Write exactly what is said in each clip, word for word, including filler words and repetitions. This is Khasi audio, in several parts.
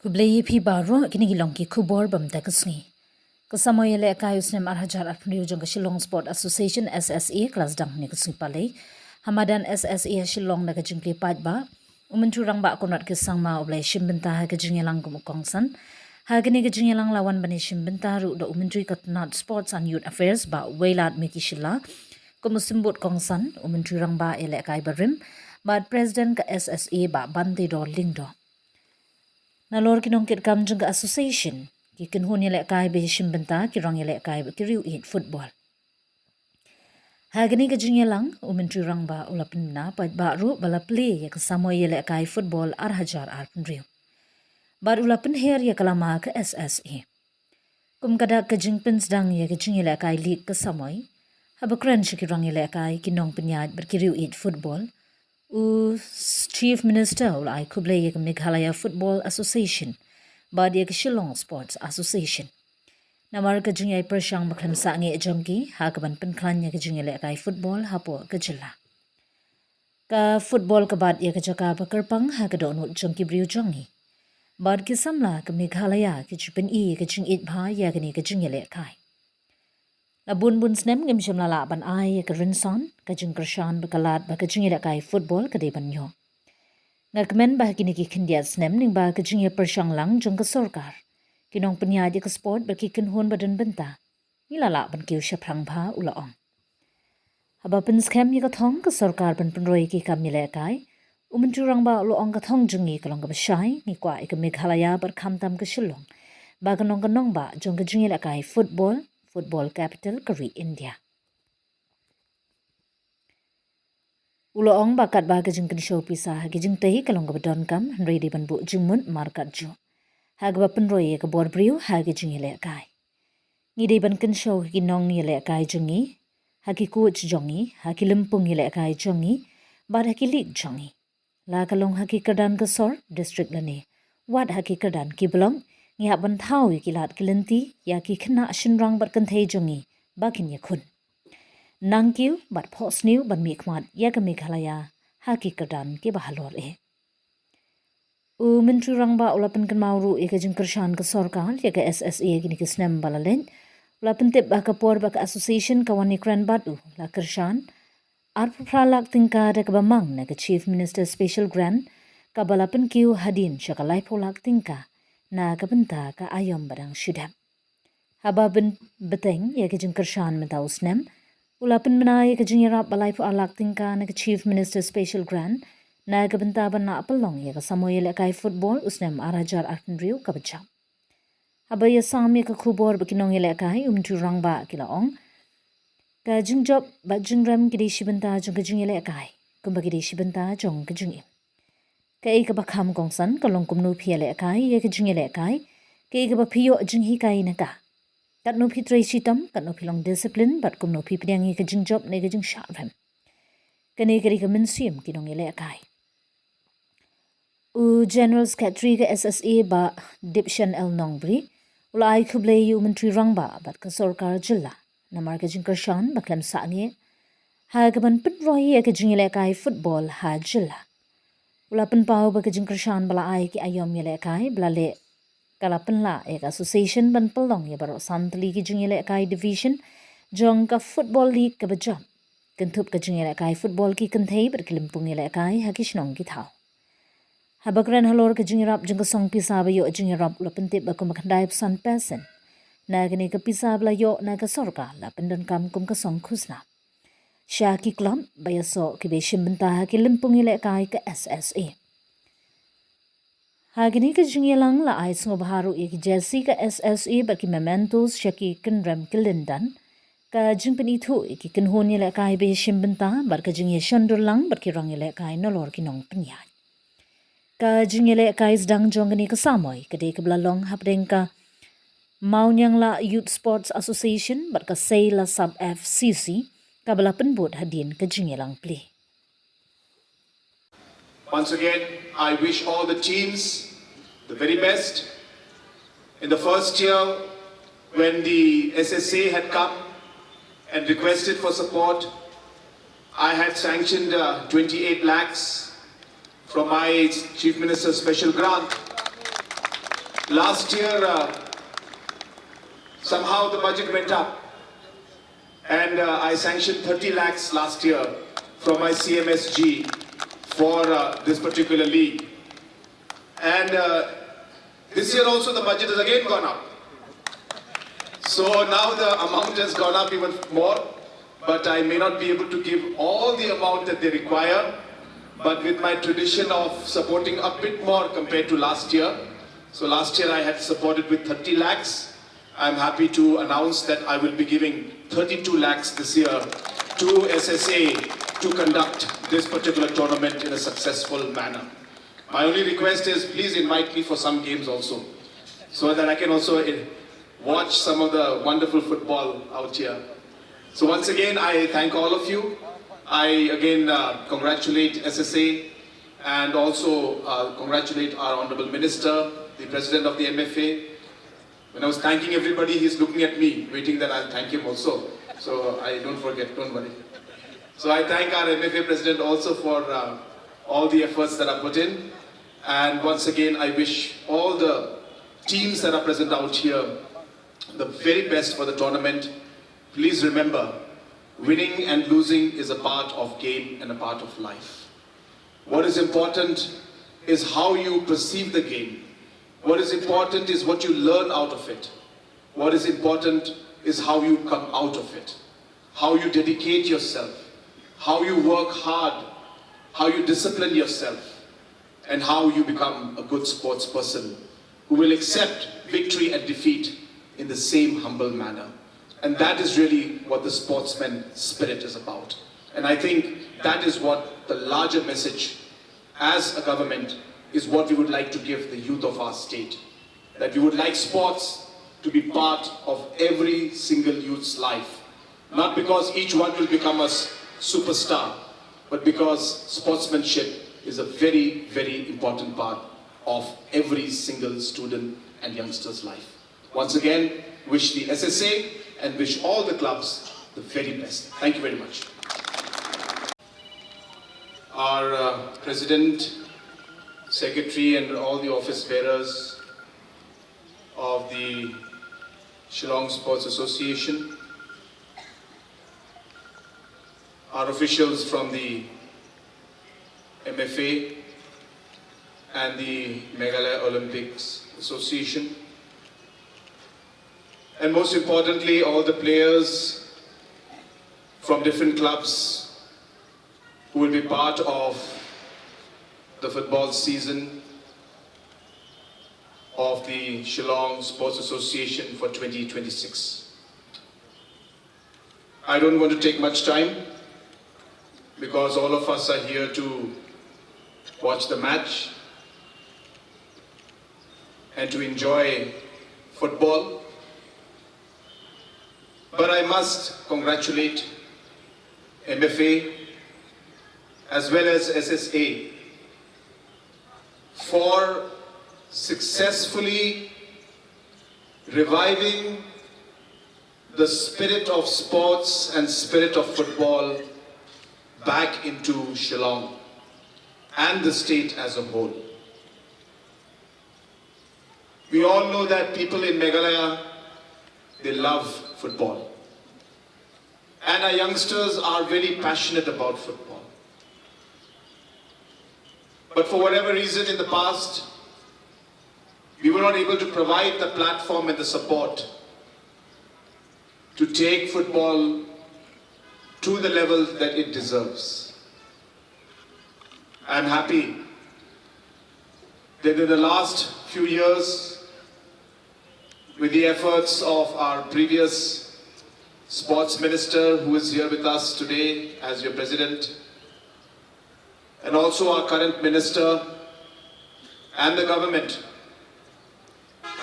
Khublei ïa phi baroh, kine ki long ki khubor ba mynta ka sngi. Ka samoi ïalehkai u snem ar hajar arphew hynriew jong ka Shillong Sport Association, S S A, ka la sdang mynne ka sngi Palei. Ha madan S S A ha Shillong da ka jingplie paidbah, u Myntri Rangbah Conrad K Sangma u la ïashim bynta ha ka jingïalang kum u kongsan. Ha kane ka jingïalang la wan ban ïashim bynta ruh da u Myntri ka tnad Sports and Youth Affairs, Bah Wailadmiki Shylla, kum u symbud kongsan, u Myntri Rangbah ïalehkai barim bad President ka S S A, Bah Bantedor Lyngdoh. Nalor ki nongkitkam jong ka association, ki kynhun ïalehkai ba ïashim bynta, ki rong ïalehkai bad ki riew ïeit football. Ha kane ka jingïalang, u Myntri Rangbah u la pynbna paidbah ruh ba la plie ïa ka samoi ïalehkai football ar hajar arphew hynriew. Bad u la pynher ïa ka lama ka S S A. Kum ka dak ka jingpynsdang ïa ka jingïalehkai league ka samoi, haba kren sha ki rong ïalehkai, ki nongpynïaid bad ki riew ïeit football, u Chief Minister u la ai khublei ïa ka Meghalaya Football Association bad ïa ka Shillong Sports Association namar ka jingïai pyrshang ba khlem sangeh jong ki ha kaban pynkhlaiñ ïa ka jingïalehkai football hapoh ka jylla. Ka football ka bat ïa ka jaka ba kyrpang ha ka dohnud jong ki briew jong ngi. Bad ki samla ka Meghalaya ki ju pyni ïa ka jingïeit bha ïa kane ka jingïalehkai. La bun bun snem ngim shym la lah ban ai ïa ka rynsan, ka jingkyrshan ba ka lad ba ka jingïalehkai football ka dei ban ïoh. Nga kmen ba ha kine ki khyndiat snem lyngba ka jingïapyrshang lang jong ka sorkar, ki nongpynïaid ïa ka sport bad ki kynhun ba don bynta, ngi la lah ban kiew shaphrang bha, u la ong. Haba pynskhem ïa ka thong ka sorkar ban pynroi ïa ki kam ïalehkai, u Myntri Rangbah u la ong ka thong jong ngi ka long kaba shai, ngi kwah ïa ka Meghalaya bad khamtam ka Shillong ba kan long ka nongbah jong ka jingïalehkai football, football capital ka ri India. U la ong ba katba ka jingkynshew pisa ha ki jingtei ka long kaba donkam, hynrei dei ban buh jingmut markatjuh ha kaba pynroi ïa ka bor briew ha ki jingïalehkai. Ngi dei ban kynshew ha ki nongïalehkai jong ngi, ha ki coach jong ngi, ha ki lympung ïalehkai jong ngi, bad ha ki league jong ngi. La ka long ha ki kyrdan ka sor, district lane wat ha ki kyrdan ki block, ngi hap ban thaw ïa ki lad ki lynti ïa ki khynnah shynrang bad kynthei jong ngi ba kin ïakhun, nang kiew bad phohsniew ban mihkhmat ïa ka Meghalaya ha ki kyrdan kiba halor eh. U Myntri Rangbah u la pynkynmaw ruh ïa ka jingkyrshan ka sorkar ïa ka S S A ha kine ki snem ba la leit. U la pyntip ba ha ka por ba ka association ka wan ïakren bad u, la kyrshan arphew phra lak tyngka da kaba mang na ka Chief Minister Special Grant, kaba la pynkiew hadien sha ka laiphew lak tyngka na ka bynta ka aïom ba dang shu dep. Haba pynbteng ïa ka jingkyrshan mynta u snem, u la pynbna ïa ka jingïarap ba laiphew ar lak tyngka na ka Chief Minister Special Grant na ka bynta ban lah pynlong ïa ka samoi ïalehkai football u snem ar hajar arphew hynriew kaba jop. Haba ïasam ïa ka khubor bad ki nongïalehkai, u Myntri Rangbah, ki la ong, ka jingjop bad jingrem ki dei shi bynta jong ka jingïalehkai, kumba ki dei shi bynta jong ka jingim. Kaei kaba kham kongsan ka long kumno phi ïalehkai ïa ka jingïalehkai, kaei kaba phi ïoh jinghikai na ka, katno phi trei shitom, katno phi long discipline bad kumno phi pdiang ïa ka jingjop ne ka jingshah rem. Kane ka dei ka mynsiem ki nongïalehkai. U General Secretary ka S S A, Bah Dipshan L Nongbri, u la ai khublei ïa u Myntri Rangbah bad ka sorkar jylla namar ka jingkyrshan ba khlem sangeh ha kaban pynroi ïa ka jingïalehkai football ha jylla. U la pynpaw ba ka jingkyrshan ba la ai ki aïom ïalehkai ba la leh, ka la pynlah ïa ka association ban pynlong ïa baroh san tylli ki jingïalehkai division jong ka Football League kaba jop, kynthup ka jingïalehkai football ki kynthei bad ki lympung ïalehkai ha ki shnong ki thaw. Haba kren halor ka jingïarap jong ka song pisa ba ïoh jingïarap, u la pyntip ba kumba khyndai phew san percent na kane ka pisa ba la ïoh na ka sorkar la pyndonkam kum ka song khusnam sha ki club ba ïasoh kiba ïashim bynta ha ki lympung ïalehkai ka S S A. Ha kane ka jingïalang la ai sngewbha ruh ïa ki jersey ka S S A bad ki mementos sha ki kynrem ki lyndan, ka jingpynithuh ïa ki kynhun ïalehkai ba ïashim bynta bad ka jingïashon dur lang bad ki rong ïalehkai nalor ki nongpynïaid. Ka jingïalehkai sdang jong kane ka samoi ka dei kaba la long hapdeng ka Mawniangla Youth Sports Association bad ka Seila Sub F C C, kaba la pynbud hadien ka jingïalang plie. Once again, I wish all the teams the very best. In the first year, when the S S A had come and requested for support, I had sanctioned uh, twenty-eight lakhs from my Chief Minister's special grant. Last year, uh, somehow the budget went up, and uh, I sanctioned thirty lakhs last year from my C M S G for uh, this particular league. And uh, this year also the budget has again gone up. So now the amount has gone up even more, but I may not be able to give all the amount that they require. But with my tradition of supporting a bit more compared to last year, so last year I had supported with thirty lakhs. I'm happy to announce that I will be giving thirty-two lakhs this year to S S A to conduct this particular tournament in a successful manner. My only request is please invite me for some games also, so that I can also eh, watch some of the wonderful football out here. So once again, I thank all of you. I again uh, congratulate S S A and also uh, congratulate our Honorable Minister, the President of the M F A. When I was thanking everybody, he's looking at me, waiting that I'll thank him also. So I don't forget, don't worry. So I thank our M F A President also for uh, all the efforts that are put in. And once again, I wish all the teams that are present out here the very best for the tournament. Please remember, winning and losing is a part of game and a part of life. What is important is how you perceive the game. What is important is what you learn out of it. What is important is how you come out of it, how you dedicate yourself, how you work hard, how you discipline yourself, and how you become a good sports person who will accept victory and defeat in the same humble manner. And that is really what the sportsman spirit is about. And I think that is what the larger message as a government is what we would like to give the youth of our state. That we would like sports to be part of every single youth's life. Not because each one will become a superstar, but because sportsmanship is a very, very important part of every single student and youngster's life. Once again, wish the S S A and wish all the clubs the very best. Thank you very much. Our uh, President, Secretary, and all the office bearers of the Shillong Sports Association, our officials from the M F A and the Meghalaya Olympics Association, and most importantly, all the players from different clubs who will be part of the football season of the Shillong Sports Association for twenty twenty-six. I don't want to take much time because all of us are here to watch the match and to enjoy football. But I must congratulate M F A as well as S S A for successfully reviving the spirit of sports and spirit of football back into Shillong and the state as a whole. We all know that people in Meghalaya, they love football. And our youngsters are very passionate about football. But for whatever reason in the past, we were not able to provide the platform and the support to take football to the level that it deserves. I'm happy that in the last few years, with the efforts of our previous sports minister who is here with us today as your president, and also our current minister and the government,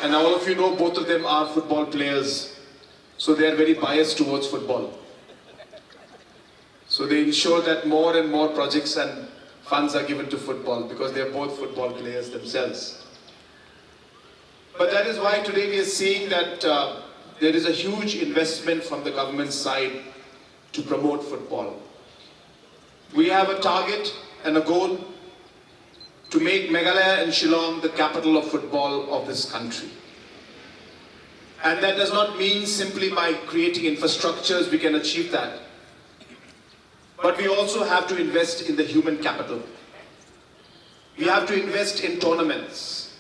and all of you know both of them are football players, so they are very biased towards football. So they ensure that more and more projects and funds are given to football because they are both football players themselves. But that is why today we are seeing that uh, there is a huge investment from the government side to promote football. We have a target and a goal to make Meghalaya and Shillong the capital of football of this country. And that does not mean simply by creating infrastructures we can achieve that. But we also have to invest in the human capital. We have to invest in tournaments.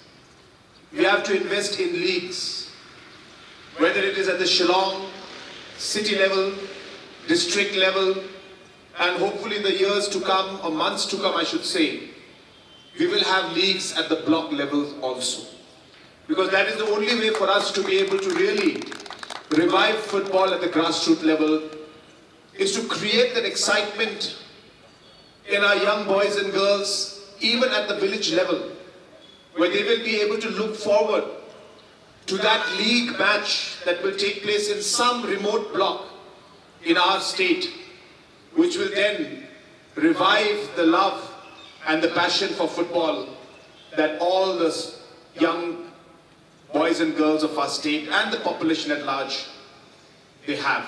We have to invest in leagues, whether it is at the Shillong city level, district level, and hopefully in the years to come, or months to come, I should say, we will have leagues at the block level also. Because that is the only way for us to be able to really revive football at the grassroots level, is to create that excitement in our young boys and girls, even at the village level, where they will be able to look forward to that league match that will take place in some remote block in our state, which will then revive the love and the passion for football that all the young boys and girls of our state and the population at large, they have.